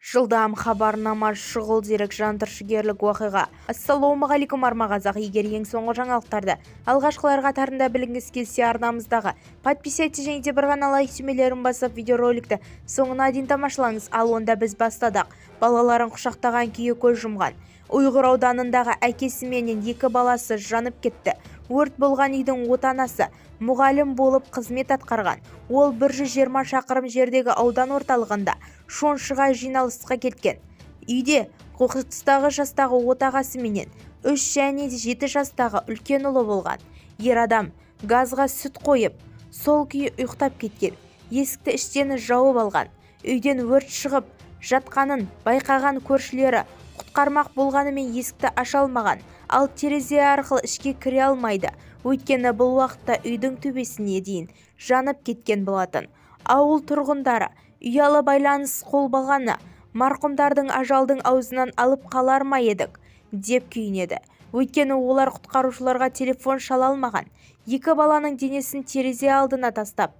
Жылдам хабарнама, шұғыл дерек, жантүршігерлік оқиға. Ассалаумағалейкум, арма қазақ! Егер ең соңғы жаңалықтарды алғашқылар қатарында білгіңіз келсе, арнамыздағы подписаться және де бір ғана лайк түймелерін басып, видеороликті соңына дейін тамашалаңыз. Ал онда біз бастадық. Балаларын құшақтаған күйі көз жұмған. Ұйғыр ауданындағы әкесі менен екі баласы жанып кетті. Өрт болған үйдің отанасы мұғалім болып қызмет атқарған. Ол 120 шақырым жердегі аудан орталығында Шоншыға жиналысқа кеткен. Үйде 39 жастағы отағасы менен 3 және 7 жастағы үлкен ұлы болған. Ер адам газға сүт қойып, сол күйі ұйықтап кеткен. Есікті іштен жауып алған. Үйден өрт шығып жатқанын байқаған көршілері құтқармақ болғанымен, есікті аша алмаған, ал терезе арқылы ішке кіре алмайды, өйткені бұл уақытта үйдің төбесіне дейін жанып кеткен болатын. Ауыл тұрғындары ұялы байланыс қолбағаны марқұмдардың ажалдың аузынан алып қалар ма едік деп күйінеді, өйткені олар құтқарушыларға телефон шала алмаған. Екі баланың денесін терезе алдына тастап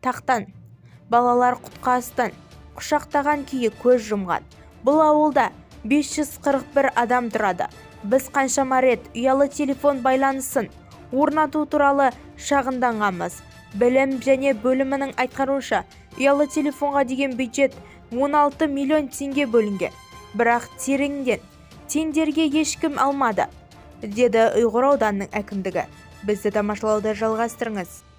тақтан. Балалар құтқастан құшақтаған күйі көз жұмған. Бұл ауылда 541 адам тұрады. Біз қаншама рет ұялы телефон байланысын орнату туралы шағымданғанбыз. Білім және бөлімінің айтқаруынша, ұялы телефонға деген бюджет 16 миллион теңге бөлінген, бірақ тереңден тендерге ешкім алмады, деді Ұйғыр ауданының әкімдігі. Бізді тамашалауды жалғастырыңыз.